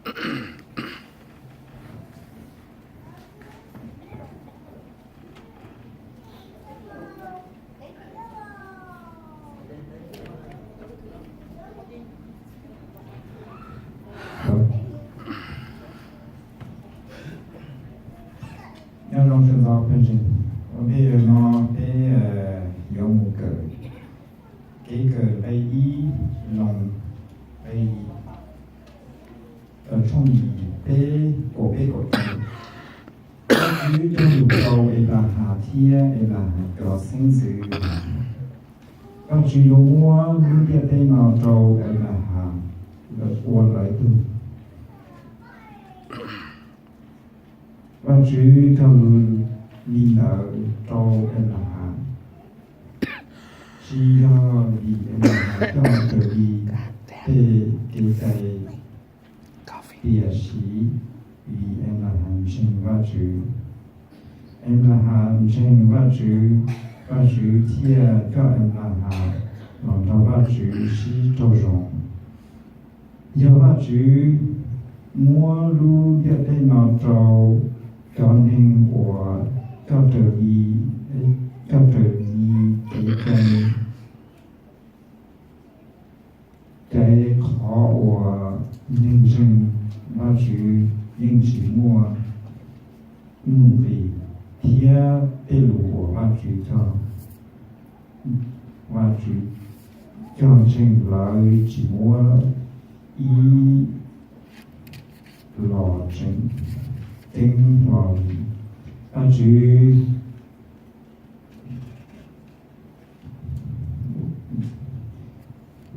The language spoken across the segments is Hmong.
Nyob zoo sawv ntxov pawg ntseeg, ua ntej no peb yuav mus kawm kev kawm nqe ib, Loos nqe, tshooj yim, peb, kaum peb kaum rau. Vajtswv cog lus rau Anplahas thiab Anplahas cov xeeb ntxwv hais, Vajtswv yuav muab lub ntiaj teb no rau Anplahas ua lawv tug. Vajtswv cog lus li ntawd rau Anplahas, tsis yog vim Anplahas coj raws li tej kev cai, tiam sis vim Anplahas ntseeg Vajtswv. Anplahas ntseeg Vajtswv, Vajtswv thiaj coj Anplahas los nrog Vajtswv sib raug zoo. Yog Vajtswv muab lub ntiaj teb no rau cov neeg uas coj raws li, coj raws li kev cai, ces qhov uas neeg ntseeg Vajtswv yeej tsis muaj nuj nqis, thiab tej lus uas Vajtswv cog, Vajtswv cog ntseeg lawv tsis muab ib los tseem ceeb hlo li. Vajtswv,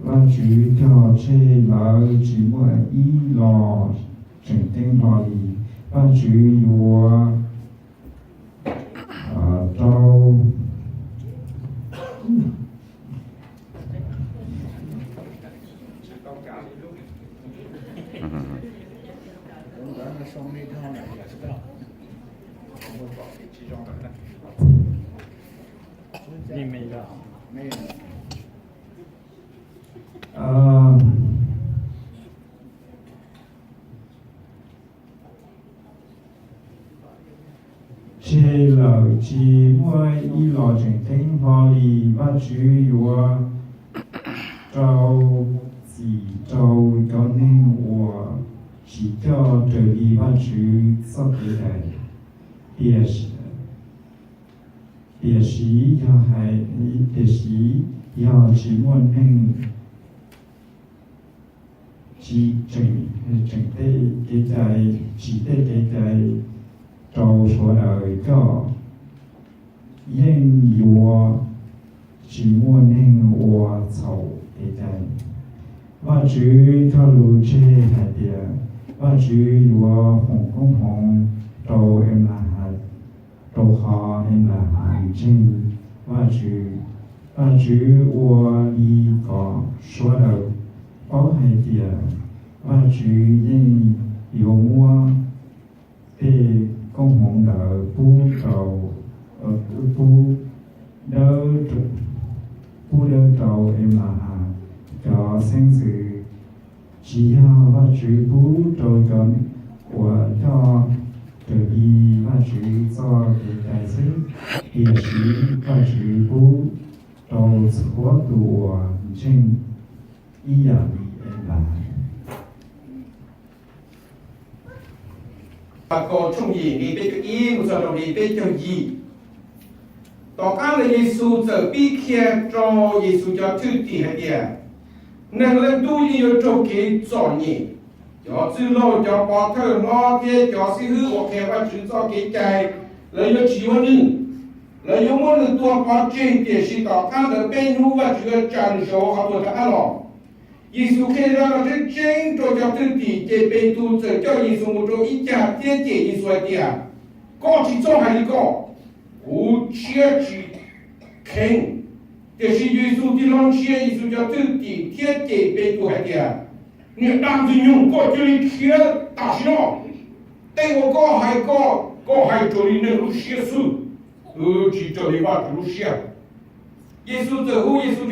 Vajtswv cog tseg lawv tsis muaj ib los tseem ceeb hlo li. Vajtswv yuav, ah, rau tseg lawm tsis muaj ib los tseem ceeb hlo li. Vajtswv yuav rau txim rau cov neeg uas tsis coj raws li Vajtswv txoj kev cai. Tiam, tiam sis yog hais, tiam sis yog tsis muaj neeg tsis tseem, tseem tej kev cai, tsim tej kev cai rau sawv daws coj, yeej yuav tsis muaj neeg ua txhaum kev cai. Vajtswv cog lus tseg hais tias Vajtswv yuav foom koob hmoov rau Anplahas, rau qhov Anplahas ntseeg Vajtswv. Vajtswv ua li kom sawv daws paub hais tias Vajtswv yeej yuav muab tej koob hmoov ntawd pub rau, pub dawb, pub dawb rau Anplahas cov xeeb ntxwv. Tsis yog Vajtswv pub rau cov uas coj raws li Vajtswv txoj kev cai xwb, tiam sis Vajtswv pub rau txhua tus uas ntseeg ib yam li Anplahas. Markos tshooj yim nqe peb caug ib mus txog rau nqe peb caug yim. Tom qab ntawd Yexus txawm pib qhia rau Yexus cov thwj tim hais tias, Neeg Leej Tub yeej yuav raug kev txom nyem. Cov txwj laug, cov pov thawj hlob thiab cov xib hwb uas qhia Vajtswv txoj kev cai, lawv yuav tsis yuav nws. Lawv yuav muab nws tua pov tseg, tiam sis tom qab ntawd peb hnub Vajtswv yuav tsa nws saum qhov tuag rov qab los. Yexus qhia zaj no tseeb tseeb rau cov thwj tim, ces Petus txawm coj Yexus mus rau ib cag thiab cem Yexus hais tias, Koj tsis txhob hais li ko, kuv tshiab tsis kheev. Tiam sis Yexus tig hlo ntsia Yexus cov thwj tim thiab cem Petus hais tias, Niag dab ntxwg nyoog, koj cia li khiav tam sim no! Tej uas koj hais ko, koj hais raws li neeg lub siab xwb, tsis raws li Vajtswv lub siab. Yexus txawm hu Yexus,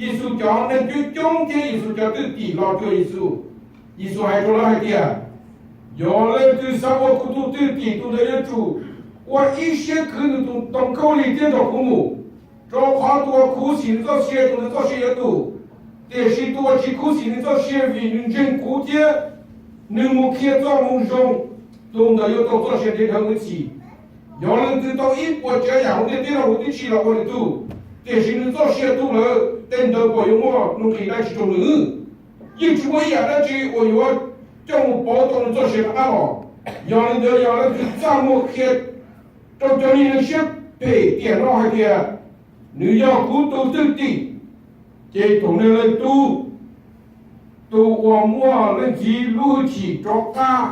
Yexus cov neeg coob coob thiab Yexus cov thwj tim los cuag Yexus. Yexus hais rau lawv hais tias, yog leej twg xav ua kuv tus thwj tim, tus ntawd yuav tsum ua ib siab khwv nws tus ntoo khaub lig thiab nrog kuv mus. Rau qhov tus uas khuv xim nws txoj sia, tus ntawd txoj sia yuav tu, tiam sis tus uas tsis khuv xim nws txoj sia vim nws ntseeg kuv thiab nws mus qhia txoj moo zoo, tus ntawd yuav tau txoj sia ntev dhawv mus ib txhis. Yog leej twg tau ib puas tsav yam hauv ntiaj teb no huv tib si los ua nws tug, tiam sis nws txoj sia tu lawm, tej ntawd puas yuav muaj nuj nqis dab tsi rau nws? Yeej tsis muaj ib yam dab tsi uas yuav coj mus pauv tau nws txoj sia rov qab los. Yog li ntawd, yog leej twg txaj muag qhia rau cov neeg siab phem tiam no hais tias nws yog kuv tus thwj tim, ces thaum nws leej tub, tus uas muaj leej txiv lub hwj chim rov qab,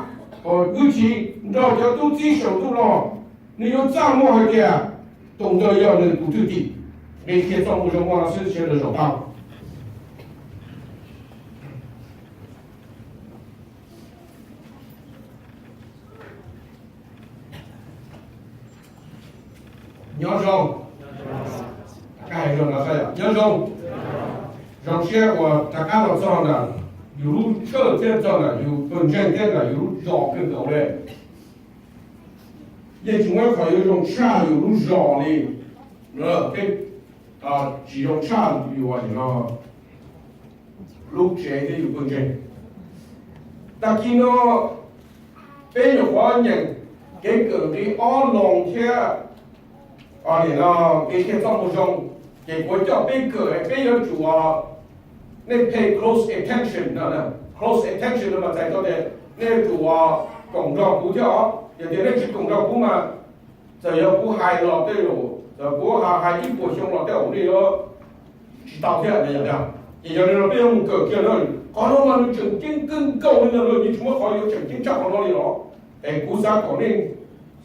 hwj chim nrog cov tub txib saum ntuj los, nws yuav txaj muag hais tias tus ntawd yog nws tus thwj tim. Nqe qhia txoj moo zoo muaj no xwb, sawv daws zaum tau. Nyob zoo. Rov qab hais zoo no, nyob zoo. Zoo siab uas rov qab los txog ntawm yus lub tshawj thiab txog ntawm yus pawg ntseeg thiab ntawm yus lub zos kawg nkaus li. Yeej tsis muaj qhov yuav zoo tshaj yus lub zos li, tsis zoo tshaj yus no lub tsev thiab yus pawg ntseeg. Tag kis no peb nyuam qhuav nyeem kev kawm nqe ob los thiab, o, no nqe qhia txoj moo zoo, ces kuv coj peb kawm, peb yuav tsum, nej pay close attention no. Close attention no mas txhais tau tias nej yuav tsum koom nrog kuv thiab os. Yog tias nej tsis koom nrog kuv mas txawm yog kuv hais los tej zaum, txawm kuv hais ib puas xyoo los tej zaum nej yuav tsis tau thiab. Ces yog li no peb yuav mus kawm kiag na. Qhov no mas nws tseem ceeb kawg nkaus li ntawd, nws tsis muaj qhov yuav tseem ceeb tshaj qhov no li los. Es kuv xav kom nej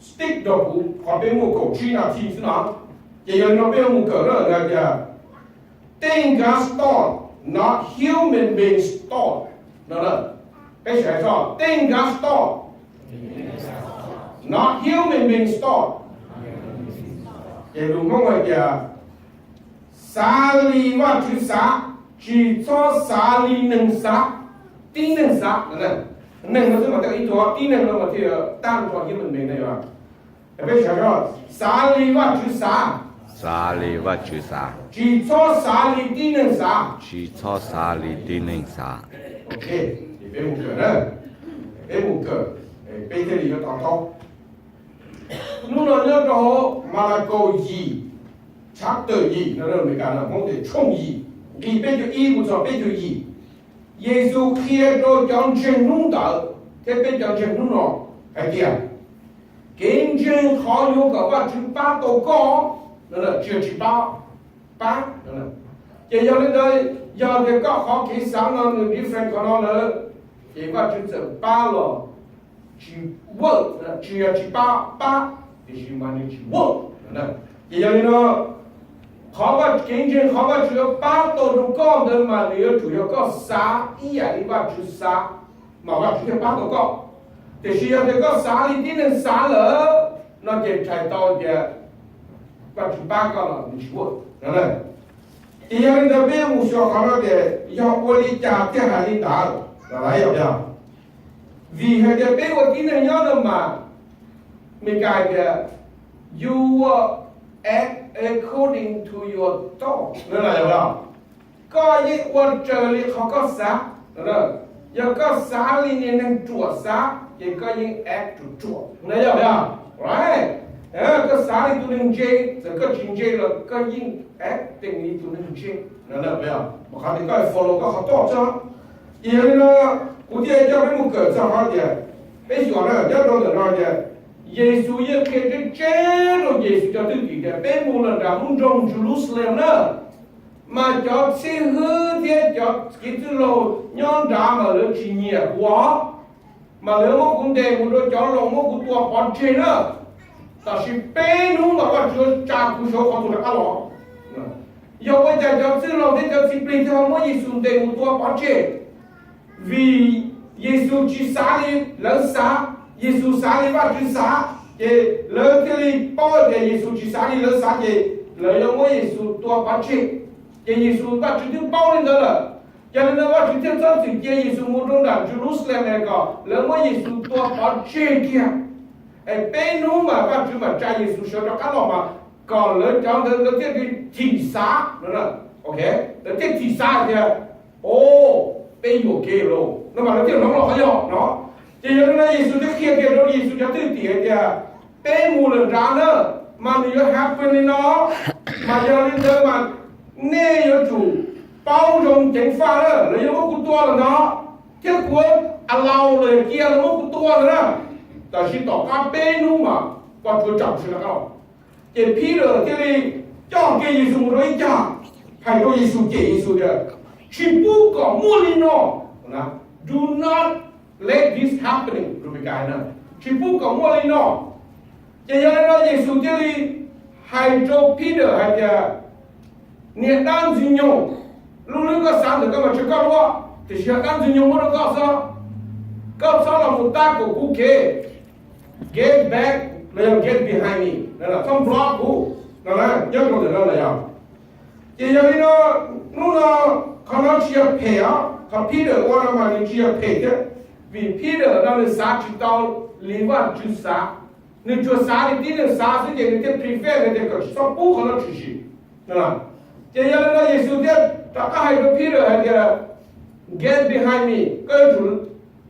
stick nrog kuv, qhov peb muaj kaum tsib nas this xwb na. Ces yog li no peb yuav mus kawm na, hais tias, Things God thought, not human beings thought. No, no. Peb sawv daws, things God thought, not human beings thought. Ces lus Hmoob hais tias, xav li Vajtswv xav, tsis txhob xav li neeg xav, tib neeg xav. Neeg no xwb mas thiaj ib tug, tib neeg no mas thiaj tag nrho human being na yom. Peb sawv daws, xav li Vajtswv xav, xav li Vajtswv xav, tsis txhob xav li tib neeg xav, tsis txhob xav li tib neeg xav. Ok, ces peb mus kawm na, peb mus kawm, peb thiaj li yuav to taub. Hnub no nyob rau hauv Malakaus yim, chapter yim no, Amelikas no Hmoob tias tshooj yim, nqe peb caug ib mus txog peb caug yim. Yexus qhia rau cov ntseeg hnub ntawd thiab peb cov ntseeg hnub no hais tias, kev ntseeg qhov yuav kom Vajtswv pab tau koj, tsis yog tsis pab, pab. Ces yog li ntawd, yog tias koj qhov kev xav no nws different qhov no lawm, ces Vajtswv txawm pab los tsis work, tsis yog tsis pab, pab, tiam sis mas nws tsis work. Ces yog li no, qhov Vaj, kev ntseeg qhov Vajtswv yuav pab tau rau koj ntawd mas nws yuav tsum yog koj xav ib yam li Vajtswv xav, mas Vajtswv thiaj pab tau koj. Tiam sis yog tias koj xav li tib neeg xav lawm no ces txhais tau tias Vajtswv pab koj los nws tsis work. Ces yog li ntawd peb yuav mus xyuas qhov no tias yog ua li cas thiaj hais li ntawd, lawv yog, yog vim hais tias peb ua tib neeg nyob no mas, Meskas tias, you will act according to your thought, no los yog, koj yeej ua raws li qhov koj xav. Yog koj xav li niag neeg ruam xav ces koj yeej act ruam ruam, no yog, yog, right? Koj xav li tus neeg ntse, txawm koj tsis ntse los koj yeej acting li tus neeg ntse, no, qhov tias koj follow koj qhov thought xwb. Ces yog li no, kuv thiaj coj peb mus kawm txog qhov tias, peb xyuas na, nyob rau ntawm no tias, Yexus yeej qhia tseb tseb rau Yexus cov thwj tim tias peb mus los nram lub nroog Jerusalem na, mas cov xib hwb thiab cov kev txwj laug nyob nrad mas lawv tsis nyiam kuv, mas lawv muab kuv ntes mus rau cov laus muab kuv tua pov tseg na. Tab sis peb hnub mas Vajtswv tsa kuv saum qhov tuag rov qab los. Yog ua cas cov txwj laug thiab cov txiv plig thiaj ho muab Yexus ntes mus tua pov tseg? Vim Yexus tsis xav li lawv xav, Yexus xav li Vajtswv xav, ces lawv thiaj li paub tias Yexus tsis xav li lawv xav, ces lawv yuav muab Yexus tua pov tseg. Ces Yexus, Vajtswv twb paub li ntawd lawm, Yog li no Vajtswv thiaj txhob txwm cia Yexus mus rau nram Jerusalem es kom lawv muab Yexus tua pov tseg kiag. Es peb hnub mas Vajtswv mam tsa Yexus sawv rov qab los mas kom lawv cov ntawd lawv thiaj li thim xav, lawv thiaj thim xav tias, o, peb yuam kev lawm no mas lawv thiaj hloov los qhov yog no. Ces yog li no Yexus thiaj qhia kiag rau Yexus cov thwj tim hais tias, peb mus lawm nrad na, mas nws yuav happen li no, mas yog li ntawd mas nej yuav tsum paub zoo ceev faj na, lawv yuav muab kuv tua lawm no, thiab kuv allow los yog cia lawv muab kuv tua lawm na. Tab sis tom qab peb hnub mas Vajtswv tsa kuv sawv rov qab los. Ces Peter thiaj li coj kiag Yexus mus rau ib cag, hais rau Yexus, cem Yexus tias, tsis pub kom muaj li no, do not let this happening, tsis pub kom muaj li no. Ces yog li no Yexus thiaj li hais rau Peter hais tias, niag dab ntxwg nyoog, lub hlwb koj xav ntawm koj mas tsis yog koj lub, tiam sis yog dab ntxwg nyoog muab rau koj xwb. Koj txhob los mus tab kaum kuv kev, get back los yog get behind me, txhob block kuv no, nyob rau ntawm no lawm yog. Ces yog li no, hnub no qhov no tsis yog phem os, qhov Peter ua no mas nws tsis yog phem thiab, vim Peter no nws xav tsis tau li Vajtswv xav, nws tsuas xav li tib neeg xav xwb ces nws thiaj prefer hais tias kom tsis txhob pub qhov no tshwm sim. Ces yog li no Yexus thiaj rov qab hais rau Peter hais tias, get behind me, koj yuav tsum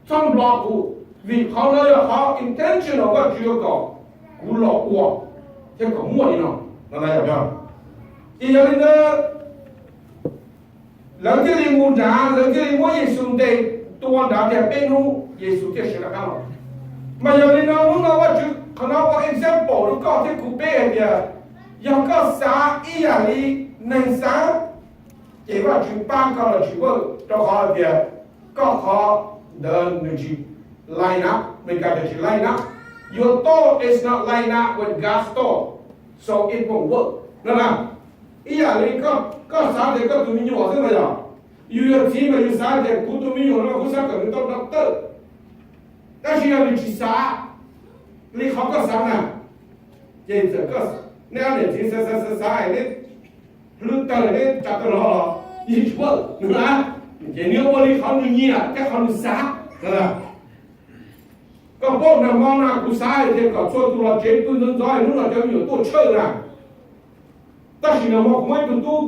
txhob block kuv, vim qhov no yog qhov intentional Vajtswv yuav kom kuv los ua thiab kom muaj li no. Ces yog li ntawd lawv thiaj li mus nrad, lawv thiaj li muab Yexus ntes tua nrad tiag peb hnub Yexus thiaj sawv rov qab los. Mas yog li no hnub no Vajtswv qhov no ua example rau koj thiab kuv peb hais tias, yog koj xav ib yam li neeg xav, ces Vajtswv pab koj los tsis work, rau qhov hais tias koj qhov ntawd nws tsis line up, Meskas tias tsis line up. Your thought is not line up with God's thought, so it won't work no na. Ib yam li koj xav tias koj tus me nyuam xwb no yog, yus yog txiv mas yus xav tias kuv tus me nyuam no kuv xav kom nws tau doctor, tab sis yog nws tsis xav li qhov koj xav na, ces txawm koj, neb ob niam txiv xav xav xav xav neb hlwb tawg neb tsa tawg los los yeej tsis work no na. Ces nws yuav ua li qhov nws nyiam thiab qhov nws xav. Koj paub nag hmo na kuv xav hais tias kom txhua tus los tsev pw ntxov ntxov hnub no cov me nyuam tuaj tshawj na. Tab sis nag hmo kuv muaj ib tug tub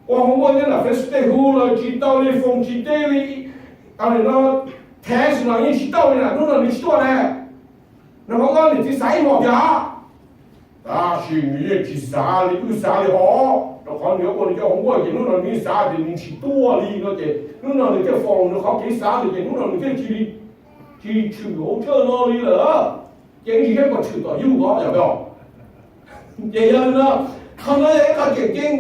ua homework nyob nram Facebook tej hu los tsis tau li, phone tsis teb li, no test los yeej tsis tau li na, hnub no nws tsis tuaj na. Nag hmo ob niam txiv xav ib hmos thiab, tab sis nws yeej tsis xav li wb xav li hos, rau qhov nws yuav ua nws cov homework ces hnub no nws yeej xav tias nws tsis tuaj li no ces hnub no nws thiaj follow nws qhov kev xav ntawd ces hnub no nws thiaj tsis tshwm hauv tshawj no li lawm. Ces ib ntsis thiab puas tshwm tom yug os yog. Ces yog li no, qhov no yog ib qho tseem ceeb.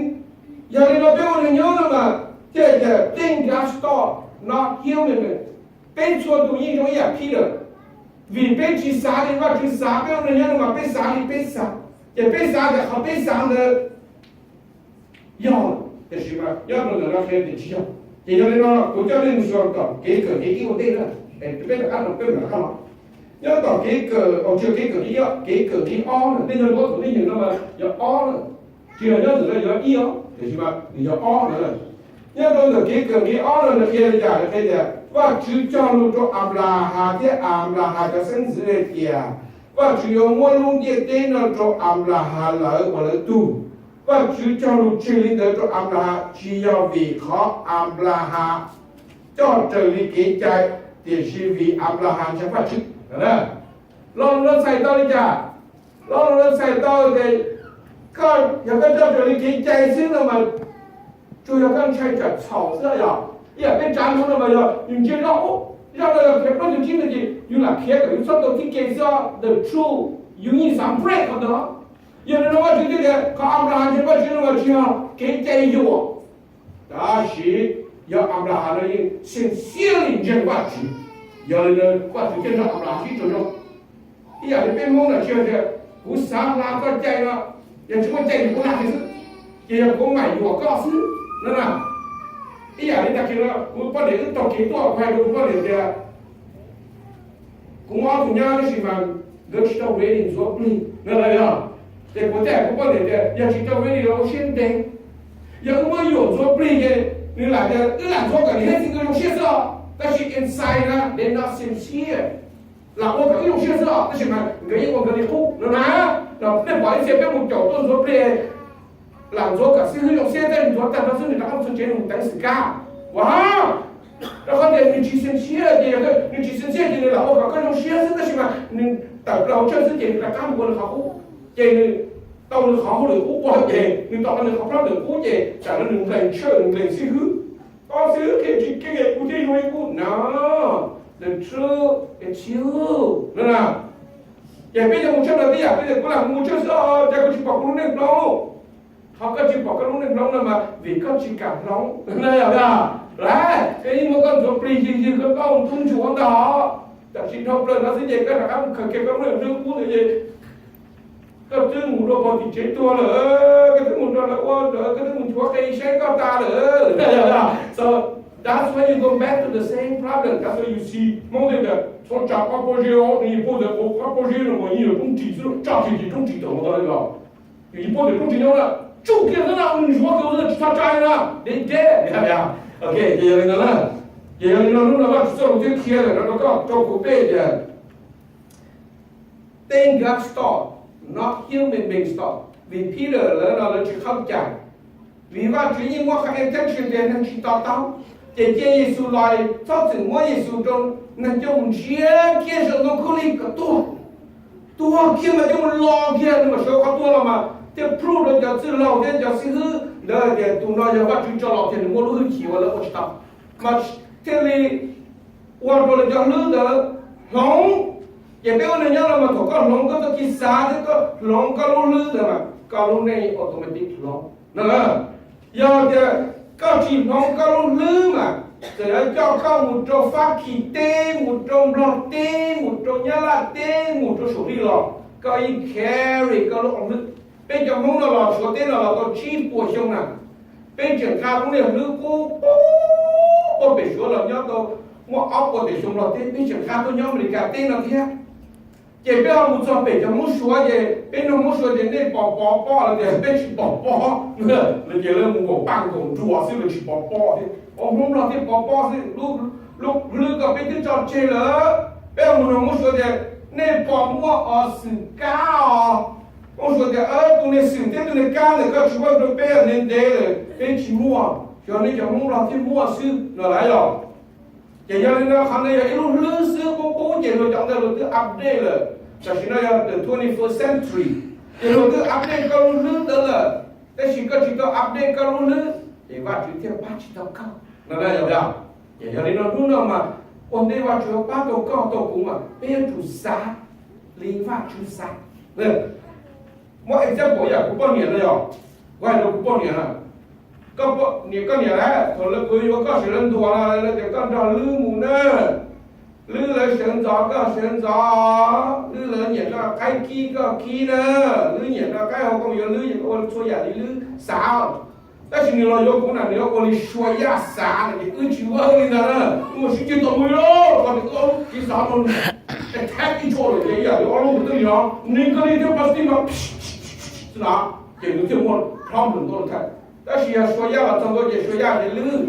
Yog li no peb ua neeg nyob no mas thiaj tias think God's thought, not human. Peb txhua tus yeej zoo ib yam Peter, vim peb tsis xav li Vajtswv xav, peb ua neeg nyob no mas peb xav li peb xav, ces peb xav tias qhov peb xav ntawd yog, tiam sis mas nyob rau ntawm no qhia tias tsis yog. Ces yog li no kuv coj nej mus xyuas tom kev kawm kev ib ua ntej na, es peb rov qab no peb mam rov qab los. Nyob tom kev kawm, tsis yog kev kawm ib, kev kawm kev ob na, nej yog luag tus nej nyeem no mas yog ob na, tsis yog nyob ntawm no yog ib os, tiam sis mas nws yog ob na. Nyob rau ntawm kev kawm kev ob no nws qhia li cas? Nws qhia tias Vajtswv cog lus rau Anplahas thiab Anplahas cov xeeb ntxwv hais tias Vajtswv yuav muab lub ntiaj teb no rau Anplahas lawv ua lawv tug. Vajtswv cog lus tseg li ntawd rau Anplahas tsis yog vim qhov Anplahas coj raws li kev cai, tiam sis vim Anplahas ntseeg Vajtswv. Lo lus no txhais tau li cas? Lo lus no txhais tau tias koj, yog koj coj raws li kev cai xwb no mas tsuas yog koj ntshai tsam txhaum xwb yog. Ib yam peb tsav ntawd no mas yog yus ntsia zoj, zaj no yog khiav plaub caug tsib no ces yus lam khiav kom yus txhob tau txij kev xwb, the truth, yus yeej xav break qhov ntawd. Yog li no Vajtswv thiaj tias qhov Anplahas ntseeg Vajtswv no mas tsis yog kev cai yuam, tab sis yog Anplahas no yeej sincerely ntseeg Vajtswv. Yog li ntawd Vajtswv thiaj nrog Anplahas sib raug zoo. Ib yam li peb Hmoob no tsis yog tias kuv xav hla koj cai no, yog tsis muaj cai ces kuv hla kiag xwb, ces yog kuv mam yuam koj xwb no na. Ib yam li tag kis no kuv poj niam wb taug kev tuaj, kuv hais rau kuv poj niam tias kuv muaj ob tug nyab tab sis mas nkawd tsis tau ready ntxuav plig no los yog, ces kuv thiaj hais kuv poj niam tias yog tsis tau ready los ua siab ntev, yog wb muab yuam ntxuav plig ces Nws lam tias wb lam ntxuav kom nws thiab txiv nkawd zoo siab xwb os, tab sis inside na they not sincere. Lam ua kom wb zoo siab xwb os, tab sis mas nkawd yeej ua nkawd li qub no na. Los nej pom ib txhia peb mus caum tuaj ntxuav plig, lam ntxuav kom xib hwb zoo siab, tab sis ntxuav tag nrho xwb nws rov qab mus txog tsev nws mus teev xwm kab. Ua, rau qhov tias nws tsis sincere ces, nws tsis sincere ces nws lam ua kom koj zoo siab xwb, tab sis mas nws tawm plaws hauv church xwb ces nws rov qab mus ua nws qhov qub. Ces nws tau nws qhov hauj lwm qub ua ces nws tau nws qhov plaub ntawm qub ces tsam no nws nqes church, nws nqes xib hwb. Koj xib hwb qhia tsis keej, kuv thiaj yuav ib kub no. The truth is you no na. Ces peb yuav mus tshaj no tib yam, peb tias kuv lam mus tshaj xwb, cas koj tsis pom kuv lub neej hloov? Qhov koj tsis pom koj lub neej hloov no mas vim koj tsis kam hloov na, yog? Lawv, koj yeej muab koj ntxuav plig ywg ywg koj, koj mus tub ntsuav ntag. Tam sim dhau plaws no xwb ces koj rov qab mus khaws kiag koj lub neej hlwb qub ntawd ces koj twb mus rau pog tim tsev tuag lawm, koj twb mus rau lawv ua lawm, koj twb mus nchuav qe saib koj tas lawm. So that's why you go back to the same problem. That's why you see Hmoob tias txhob tsa qab pob zeb os, nws yeej paub tias qab pob zeb no mas yeej yog roob ris xwb, tsa tsis tsis roob ris tawm hauv tau li los. Yus yeej paub tias roob ris nyob na, tsuj kiag xwb na, nws ntsuav kiag xwb, tsis txhob tsa li na, deb deb. Ok, ces yog li no na, ces yog li no hnub no Vajtswv txoj lus thiaj qhia lawm no rau koj rau kuv peb tias things got stop, not human being stop. Vim Peter lawv no lawv tsis qhab cai, vim Vajtswv yeej muab qhov attention tias neeg tsis to taub, ces cia Yexus los, txhob txwm muab Yexus rau neeg coj mus ntsiab kiag saum ntoo khaub lig kom tuag. Tuag kiag mas coj mus los kiag, nws mam sawv qhov tuag los mas thiaj prove rau cov txwj laug thiab cov xib hwb ntawd tias tus no yog Vajtswv tso los, thiaj nws muaj lub hwj chim uas lawv ua tsis tau, mas thiaj li ua rau lawv cov hlwb ntawd hloov. Ces peb ua neeg nyob no mas thaum koj hloov koj txoj kev xav thiab koj hloov koj lub hlwb ntawd mas koj lub neej automatic hloov no. Yog tias koj tsis hloov koj lub hlwb mas txawm yuav coj koj mus rau Fab Kis teb, mus rau Nplog teb, mus rau Nyab Laj teb, mus rau saum li los koj yeej carry koj lub hlwb. Peb cov Hmoob no los Suav teb no los tau tsib puas xyoo na, peb tseem nqa lub niag hlwb qub pem Suav los nyob tau muaj ob puas tawm xyoo los teb, peb tseem nqa tuaj nyob Amelikas teb no thiab. Ces peb ho mus txog pem cov Hmoob Suav ces peb nug Hmoob Suav tias nej pom pov pob los tias peb tsis pom pob. Lawv ces lawv mus nkaum paj nkaum nruas xwb, lawv tsis pom pob thiab. Hmoob Nplog thiaj pom pob xwb, lub hlwb ko peb twb tso tseg lawm. Peb ho mus nug Hmoob Suav tias nej pom muaj os xwm kab os? Hmoob Suav tias tus niag xwm thiab tus niag kab ntawm koj tsis muaj rau peb ntev ntev lawm, peb tsis muaj, yog nej cov Hmoob Nplog thiaj muaj xwb no lauj. Ces yog li no qhov no yog ib lub hlwb xwb, qub qub ces luag cov ntawd luag twb update lawm. Tam sim no yog the twenty-first century, ces luag twb update koj lub hlwb ntawd lawm, tab sis koj tsis tau update koj lub hlwb ces Vajtswv thiaj pab tsis tau koj no na, yog? Ces yog li no hnub no mas ua ntej Vajtswv pab tau koj tau kuv mas peb yuav tsum xav li Vajtswv xav. Muab example yam kuv poj niam no yog, kuv hais rau kuv poj niam na, koj poj niam, koj niam lawm thaum lawv kuv yuav koj sawv lawv ntuas no lawv tias koj nrog Lwb mus na, Lwb lawv sawv ntxov koj sawv ntxov, Lwb lawv nyiam noj qaib kib koj kib na, Lwb nyiam noj qaib hau kooj yuav Lwb, nyiam ua txhua yam li Lwb xav. Tab sis nws los yuav kuv na nws yuav ua li Suav Yaj xav na, ces wb tsis ua li ntawd na, wb mus sib ceg tau mus li lauj, qhov tias wb ob lub kev xav no attack each other ces ib yam li ob lub mus twb yog negative thiab positive no xwb na, ces nws thiaj muaj problem ntau lawm thiab. Tab sis yog Suav Yaj los txog ntua ces Suav Yaj tias Lwb,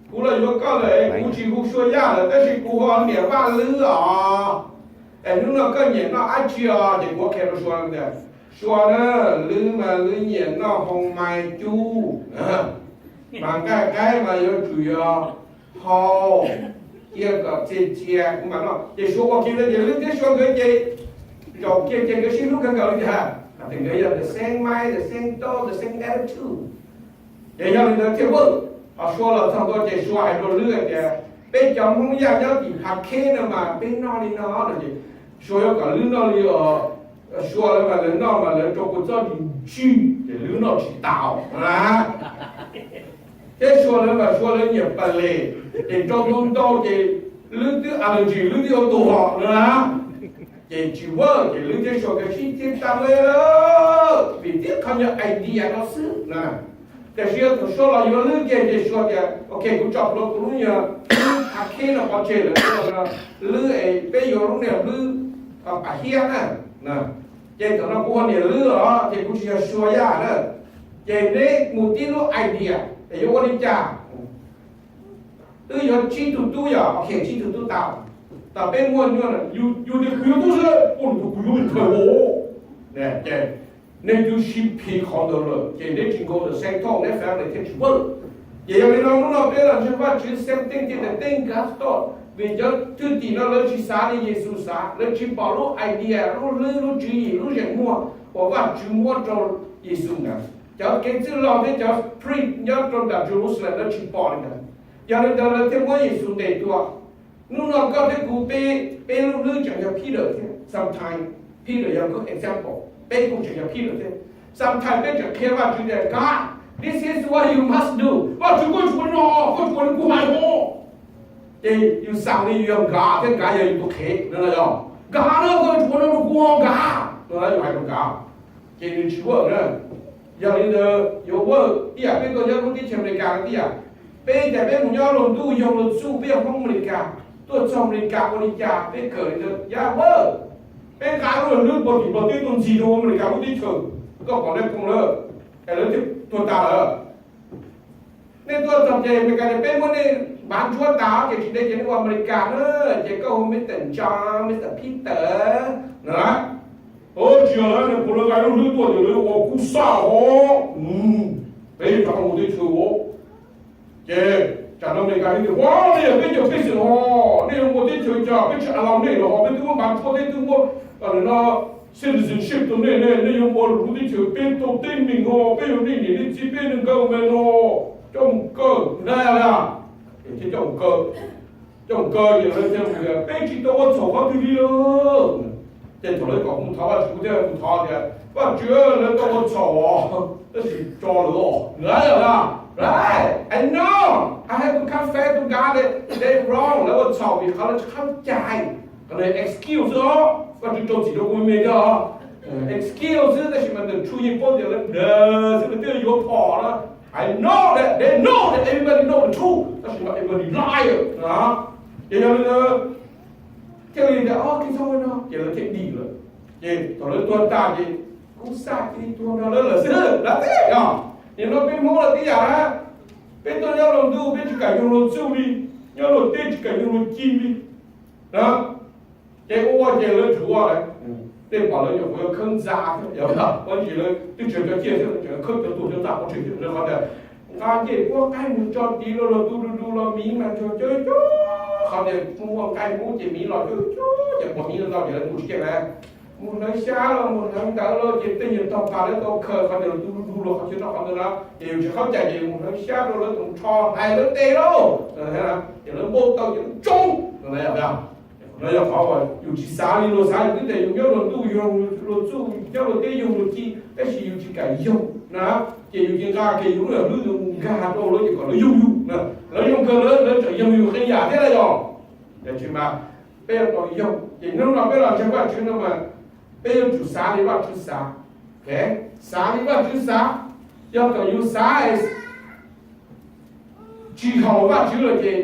kuv los yuav koj lawm, kuv tsis hu Suav Yaj lawm tab sis kuv hu niam Vaj Lwb os. Es hnub no koj nyiam noj dab tsi os? Ces kuv qhia rau Suav tias Suav na, Lwb mas Lwb nyiam noj hoo mais cub, mas nqaij qaib mas yuav tsum yog hau, cia kom txias txias kuv mam noj. Ces Suav ua kiag ntawd ces Lwb thiab Suav nkawd ces zaum kiag ces nkawd sib hlub kawg nkaus li tiag. Hais tias nkawd yog the same mind, the same thought, the same attitude. Ces yog li ntawd thiaj ua, ho Suav los txog ntua ces Suav hais rau Lwb hais tias peb cov Hmoob Yaj nyob tim Phav Kheb no mas peb noj li no no ces Suav yuav kom Lwb noj li os. Suav lawv mas lawv noj mas lawv rau kua txob ris ntswg ces Lwb noj tsis tau na. Thiab Suav lawv mas Suav lawv nyiam pes les, ces rau ntau ntau ces Lwb twb allergy, Lwb twb yuav tuag no na. Ces tsis ua, ces Lwb thiab Suav nkawd sib txeeb tag li lawm, vim tib qho nyuag idea no xwb na. Tiam sis yog thaum Suav los yuav Lwb ces, ces Suav tias ok, kuv tso plhuav kuv lub nyuag Phav Kheb no pov tseg lawm, Lwb es peb yuav lub niag Lwb Phav Hiab na. Ces thaum no kuv ua niam Lwb los ces kuv tsis yog Suav Yaj na. Ces neb mus tib lub idea es yuav ua li cas? Twb yuav tsib tug tub yog, ok, tsib tug tub tau. Tam peb muaj nyuaj, yus tias kuv yuav tub xwb, ua nws tus kuv yuav ntawd os. Ces nej twb sib phim qhov ntawd lawm ces neb tsis nkaus ntawm Xes Thoj neb family thiaj tsis work. Ces yog li no hnub no peb los ntseeg Vajtswv same thing thiaj tias thank God, vim cov thwj tim no lawv tsis xav li Yexus xav, lawv tsis pom lub idea, lub hlwb, lub tswv yim, lub zeem muag uas Vajtswv muab rau Yexus ntawd. Cov kev txwj laug thiab cov priest nyob rau nram Jerusalem lawv tsis pom li ntawd. Yog li ntawd lawv thiaj muab Yexus ntes tua. Hnub no koj thiab kuv peb, peb lub hlwb tseem yog Peter thiab. Sometimes Peter yog good example, peb kuj tseem yog Peter thiab. Sometimes peb tseem qhia Vajtswv tias, God, this is what you must do. Vajtswv, koj tsuas no, koj tsuas li kuv hais os. Ces yus xav li yus yog God thiab, God yog yus tus qhev no los yog God na, koj tsuas no rau kuv os God no, yus hais rau God. Ces nws tsis work na. Yog li ntawd yuav work ib yam peb tuaj nyob lub teb chaws Amelikas no ib yam. Peb cas peb mus nyob luag ntuj yog luag txuj, peb yog Hmoob Amelikas, tuaj txog Amelikas ua li cas peb kawm li ntawd yam work. Peb nqa lub hlwb puag tim Nplog teb tuaj ntxig rau Amelikas lub teb chaws, koj pom nej phooj lawm, es lawv thiaj tuag tas lawm. Nej tuaj txog ces Amelikas tias peb muab nej npav ntsuab tas ces tsis ntev ces nej ua Amelikas na, ces koj hu Mister John, Mister Peter no. Tsis yog lawm, nws puav leej nqa lub hlwb tuaj ces lawv ua kub xaj os. Peb cov mus teb chaws os. Ces tsam no Amelikas tias, ua, nej yog peb cov pej xeem os, nej yuav ua teb chaws cas peb tsis allow nej los, peb twb muab npav ntsuab, peb twb muab no citizenship rau nej ne, nej yuav ua lwm lub teb chaws, peb tau teeb meem os, peb yog nej niam nej txiv, peb neeg government no, coj mus kaw na. Thiaj coj mus kaw, coj mus kaw ces lawv thiaj tias peb tsis tau ua txhaum qhov twg li lawm. Ces thaum lawv kom mus thov Vajtswv, kuv thiaj mus thov tias Vajtswv, lawv tau ua txhaum os, tab sis tso lawv os. Right, I know I have to confess to God that they wrong, lawv ua txhaum vim qhov lawv tsis qab cai. Qhov no excuse xwb os, Vajtswv rau txim rau kuv me me thiab os. Excuse xwb, tab sis mas ntawm Tshuaj yeej paub tias lawv dag xwb, lawv twb yuav phom na. I know that they know that everybody know the truth, tab sis mas everybody liar. Ces yog li ntawd thiaj li tias, o, Khetos no, ces lawv thiaj dim lawm. Ces thaum lawv tuag tas ces kub xaj cia li tuag nrog lawv lawm xwb, lawv thiaj yog. Nim no peb Hmoob los tib yam na, peb tuaj nyob luag ntuj peb tsis kam yug luag txuj li, nyob luag teb tsis kam yug luag ci li. Ces ua ces lawv tsuav, nej pom lawv nyuam qhuav yuav khawb ntxa thiab, ua ntsis lawv twb tsis cov ciaj thiab, lawv tseem khawb cov tuag cov ntxa pov tseg thiab, qhov tias nqa ncej puab qaib mus tso tid los luag tu du du los miv mas cuag cuag, qhov tias muaj nqaij Hmoob ces miv los cuag cuag ces pom miv no ntau ces lawv mus tsis kiag lawm. Mus hlawv xyab los mus hlawv ntawv los ces tej nyuag tog pas lawv tau khaws qhov tias luag tu du du los qhov chaw no qhov ntawd na, ces yus tsis qab cai ces yus mus hlawv xyab rau lawv tus nrho hais lawv tes lauj. Ces lawv npau taws ces lawv tsoo no. No yog qhov uas yus tsis xav li luag xav, yus twb tias yus nyob luag ntuj yug luag txuj, nyob luag teb yug luag ci, tab sis yus tsis kam yug na, ces yus cia nqa kiag yus lub hlwb ntawd mus nkag rau lawv ces kom lawv yug yus. Lawv zoo kawg lawv, lawv tseem yug yus qee yam thiab los yog. Tiam sis mas peb yuav tau yog, ces hnub no peb los ntseeg Vajtswv no mas peb yuav tsum xav li Vajtswv xav. Xav li Vajtswv xav, yog kom yus xav tsis haum Vajtswv lawm ces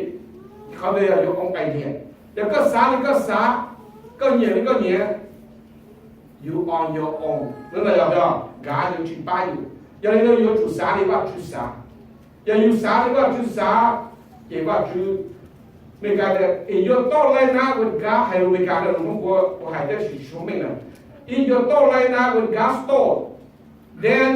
qhov ntawd yog yuav own idea. Yog koj xav li koj xav, koj nyiam li koj nyiam, you on your own, no yog nkawd yuav tsis pab yus. Yog li ntawd yuav tsum xav li Vajtswv xav. Yog yus xav li Vajtswv xav, ces Vajtswv, Amelikas tias if your thought line up with God, hais lus Amelikas na, lus Hmoob kuv hais tab sis tsis meej na. If your thought line up with God's thought, then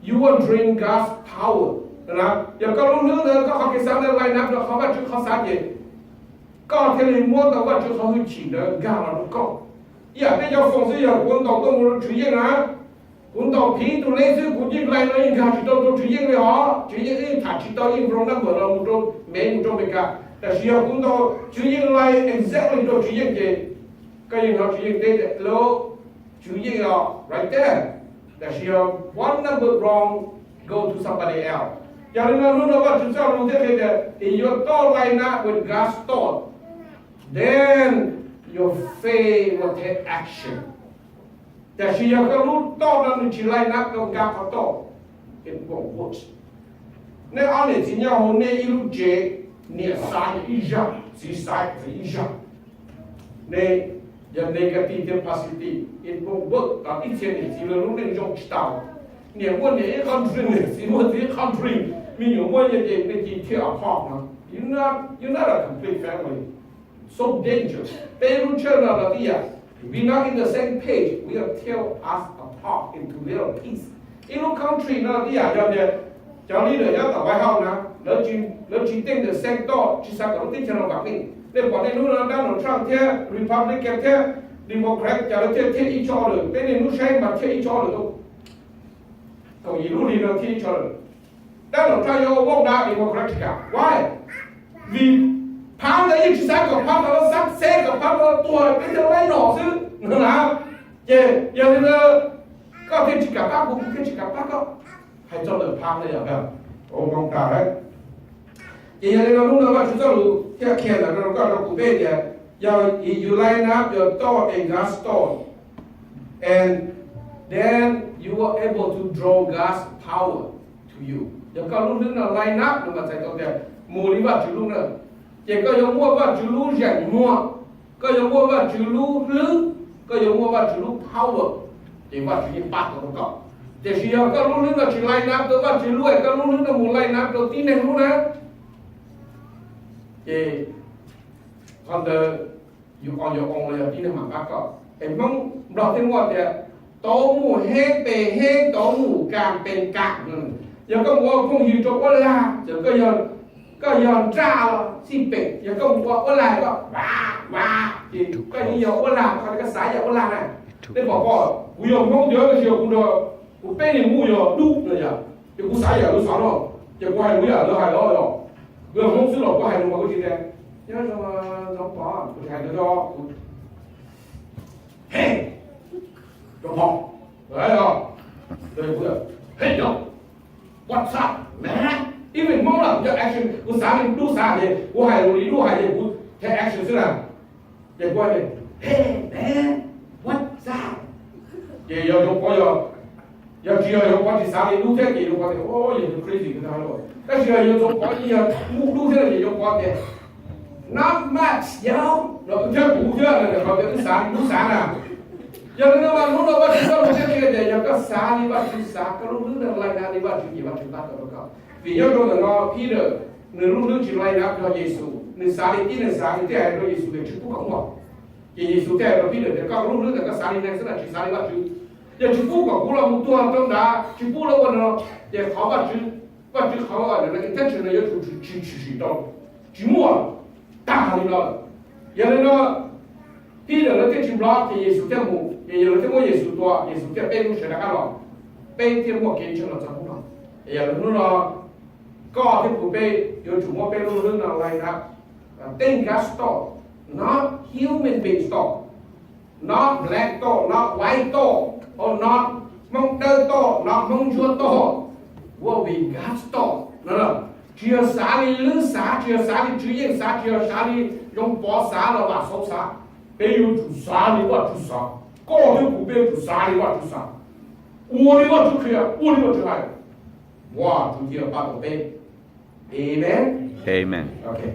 you will dream God's power. Yog koj lub hlwb ntawd, koj qhov kev xav ntawd line up rau qhov Vajtswv qhov xav ces koj thiaj li muab tau Vajtswv qhov hwj chim ntawd nkag los rau koj. Ib yam peb cov foom xwb, yog kuv ntaus tuaj mus rau Tswv Yeej na, kuv ntaus phiv tus leb xwb kuv yeej line no yeej nkag tsis tau rau Tswv Yeej li hos. Tswv Yeej yeej tham tsis tau, yeej wrong number los mus rau Mev, mus rau Amelikas. Tab sis yog kuv ntaus Tswv Yeej line exactly rau Tswv Yeej ces koj yeej hnov Tswv Yeej teb tias, hello, Tswv Yeej os, right there. Tab sis yog one number wrong, go to somebody else. Yog li no hnub no Vajtswv txoj lus thiaj qhia tias if your thought line up with God's thought, then your faith will take action. Tab sis yog koj lub thought no nws tsis line up, koj nkag qhov thought, it won't work. Nej ob niam txiv nyob hauv nej ib lub tsev, niam xav yog ib zaj, txiv xav yog ib zaj. Nej yog negative thiab positive, it won't work, ib txhia niam txiv lawv lub neej zoo tsis tau. Niam muaj niam ib qho dream, niam txiv muaj txiv ib qho dream, me nyuam muaj yog ces nej cia thiaj apart no. You're not, you're not a complete family. So dangerous. Peb lub tshawj no los tib yam. If we not in the same page, we will tear us apart into little piece. Ib lub country no tib yam, yog tias cov leader nyob tom White House na, lawv tsis, lawv tsis think the same thought, tsis xav kom lub teb chaws no vam meej. Nej pom nej lub no Donald Trump thiab Republican thiab Democrat, cas lawv thiaj thiaj ib tso lawm, peb nej lub saib mas thiaj ib tso lawm. Thaum yim lub hli no thiaj ib tso lawm. Donald Trump yog vote na Democrat tsis kam. Why? Vim phab ntawd yeej tsis xav kom phab ntawd success, kom phab ntawd tuag, peb thiaj laib nom xwb no na. Ces yog li ntawd koj thiaj tsis kam pab kuv, kuv thiaj tsis kam pab koj. Hais txog lawm phab ntawd yog, ua moog tas lawm. Ces yog li no hnub no Vajtswv txoj lus thiaj qhia ntawm no rau koj rau kuv peb tias, yog yus line up your thought in God's thought, and then you are able to draw God's power to you. Yog koj lub hlwb no line up no mas txhais tau tias mus li Vajtswv lub na, ces koj yuav muaj Vajtswv lub zeem muag, koj yuav muaj Vajtswv lub hlwb, koj yuav muaj Vajtswv lub power, ces Vajtswv yeej pab tau rau koj. Tiam sis yog koj lub hlwb no tsis line up rau Vajtswv lub, koj lub hlwb no mus line up rau tib neeg lub na, ces qhov ntawd yus o yus oo los yog tib neeg mam pab koj. Es Hmoob Nplog thiaj muaj tias tau mus heeb pes heeb, tau mus kam pes kam. Yog koj mus ua phooj ywg rau uab lag, ces koj yog nraj los xij pem, yog koj mus ua uab lag koj va va, ces koj yeej yog uab lag, koj xav yog uab lag na. Nej pom ko, kuv yog Hmoob tiag tab sis kuv nrog kuv peb niag muj yog dub no yom, ces kuv xav yam lawv xav no, ces kuv hais lus yam lawv hais los yom. Kuv yog Hmoob xwb los kuv hais lus mas kuv tsis tias, nyob zoo Ntxoov Pov, kuv tsis hais no, kuv Hey, Ntxoov Pov, hey, Ntxoov, what's up, man? Even Hmoob los kuv cov action, kuv xav li dub xav li, kuv hais lus li dub hais li, kuv take action xwb na. Ces kuv hais tias, hey man, what's up? Ces yog Ntxoov Pov, yog tsis yog Ntxoov Pov tsis xav li dub thiab ces Ntxoov Pov tias, o, yog tus crazy kawg nkaus. Tab sis yog Ntxoov Pov yeej yog muj dub thiab ces Ntxoov Pov tias, not much, yo, no wb thiab kuv thiab, qhov tias wb xav li dub xav na. Yog li no mas hnub no Vajtswv txoj lus thiaj qhia tias yog koj xav li Vajtswv xav, koj lub hlwb no line up li Vajtswv ces Vajtswv pab tau rau koj. Vim nyob rau ntawm no Peter, nws lub hlwb tsis line up rau Yexus, nws xav li tib neeg xav, nws thiaj hais rau Yexus tias tsis pub kom muaj. Ces Yexus thiaj hais rau Peter tias koj lub hlwb ntawd koj xav li neeg xwb na, tsis xav li Vajtswv. Yog tsis pub kom kuv los mus tuag rau nrad, tsis pub los ua no, ces qhov Vajtswv, Vajtswv qhov intention no yuav tsum tsis tshwm sim rau, tsis muaj, tag li no lawm. Yog li no Peter lawv thiaj tsis nplov ces Yexus thiaj mus, ces lawv thiaj muab Yexus tua, Yexus thiaj peb lub sawv rov qab los, peb thiaj muaj kev ntseeg los txog hnub no. Yog li hnub no koj thiab kuv peb yuav tsum muab peb lub hlwb no line up, think God's thought, not human being thought, not black thought, not white thought, or not Hmoob Dawb thought, not Hmoob Ntsuab thought, will be God's thought. Tsis yog xav li lwb xav, tsis yog xav li Tswv Yeej xav, tsis yog xav li Zoo Pov xav los Vam Xauv xav. Peb yuav tsum xav li Vajtswv xav. Koj thiab kuv peb yuav tsum xav li Vajtswv xav, ua li Vajtswv qhia, ua li Vajtswv hais. Vajtswv thiaj pab tau peb. Amen. Amen. Okay.